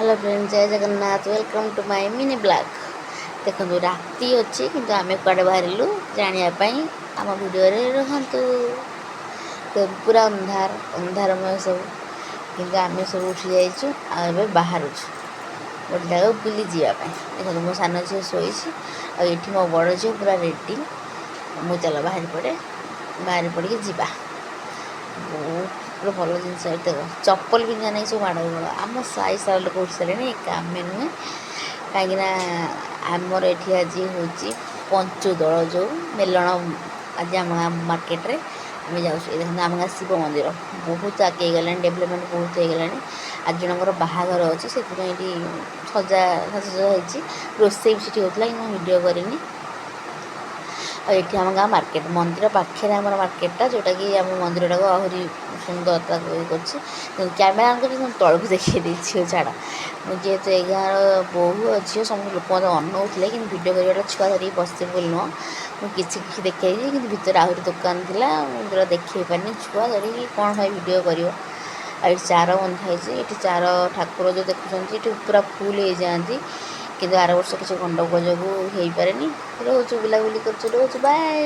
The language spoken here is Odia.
Hello friend, Jay Jagannath. Welcome to my mini vlog. ଦେଖନ୍ତୁ, ରାତି ଅଛି କିନ୍ତୁ ଆମେ କୁଆଡ଼େ ବାହାରିଲୁ ଜାଣିବା ପାଇଁ ଆମ ଭିଡ଼ିଓରେ ରୁହନ୍ତୁ। ତ ପୁରା ଅନ୍ଧାର ଅନ୍ଧାରମୟ ସବୁ, କିନ୍ତୁ ଆମେ ସବୁ ଉଠି ଯାଇଛୁ ଆଉ ଏବେ ବାହାରୁଛୁ ଗୋଟେ ଜାଗାକୁ ବୁଲି ଯିବା ପାଇଁ। ଦେଖନ୍ତୁ, ମୋ ସାନ ଝିଅ ଶୋଇଛି ଆଉ ଏଠି ମୋ ବଡ଼ ଝିଅ ପୁରା ରେଡ଼ି। ମୁଁ ଚାଲ ବାହାରି ପଡ଼େ, ବାହାରି ପଡ଼ିକି ଯିବା। ବହୁତ ପୁରା ଭଲ ଜିନିଷ ଏଠି ଦେଖ, ଚପଲ ପିନ୍ଧା ନାହିଁ, ସବୁ ମାଡ଼ ଗୋଳ। ଆମ ସାହି ସାରା ଲୋକ ଉଠି ସାରିଲେଣି, ଏକା ଆମେ ନୁହେଁ। କାହିଁକିନା ଆମର ଏଠି ଆଜି ହେଉଛି ପଞ୍ଚୁଦୋଳ, ଯେଉଁ ମେଲଣ ଆଜି ଆମ ଗାଁ ମାର୍କେଟରେ। ଆମେ ଯାଉଛୁ। ଏ ଦେଖନ୍ତୁ, ଆମ ଗାଁ ଶିବ ମନ୍ଦିର ବହୁତ ଆଗେଇ ଗଲାଣି, ଡେଭଲପମେଣ୍ଟ ବହୁତ ହେଇଗଲାଣି। ଆଜି ଜଣଙ୍କର ବାହାଘର ଅଛି, ସେଥିପାଇଁ ଏଠି ସାଜସଜା ହେଇଛି। ରୋଷେଇ ବି ସେଠି ହେଉଥିଲା, କିନ୍ତୁ ମୁଁ ଭିଡ଼ିଓ କରିନି। ଆଉ ଏଠି ଆମ ଗାଁ ମାର୍କେଟ, ମନ୍ଦିର ପାଖରେ ଆମର ମାର୍କେଟଟା, ଯେଉଁଟାକି ଆମ ମନ୍ଦିରଟାକୁ ଆହୁରି ସୁନ୍ଦରତା ଇଏ କରୁଛି। କ୍ୟାମେରା ଅନ୍ କରି ମୁଁ ତଳକୁ ଦେଖେଇ ଦେଇଛି। ହଉ ଛାଡ଼। ମୁଁ ଯେହେତୁ ଏ ଗାଁର ବୋହୂ ଆଉ ଝିଅ, ସମସ୍ତ ଲୋକ ମୋତେ ଅନଉଥିଲେ, କିନ୍ତୁ ଭିଡ଼ିଓ କରିବାଟା ଛୁଆ ଧରିକି ପସିବୁଲ୍ ନୁହଁ। ମୁଁ କିଛି କିଛି ଦେଖେଇଛି, କିନ୍ତୁ ଭିତରେ ଆହୁରି ଦୋକାନ ଥିଲା, ମୁଁ ଯେଉଁଟା ଦେଖେଇ ପାରିନି। ଛୁଆ ଧରିକି କ'ଣ ଭାଇ ଭିଡ଼ିଓ କରିବ? ଆଉ ଏଠି ଚାର ବନ୍ଧା ହେଇଛି। ଏଠି ଚାର ଠାକୁର ଯେଉଁ ଦେଖୁଛନ୍ତି, ଏଠି ପୁରା ଫୁଲ୍ ହେଇଯାଆନ୍ତି, କିନ୍ତୁ ଆର ବର୍ଷ କିଛି ଗଣ୍ଡଗୋଳ ଯୋଗୁଁ ହେଇପାରେନି। ରହୁଛୁ, ବୁଲାବୁଲି କରୁଛୁ, ରହୁଛୁ, ବାଏ।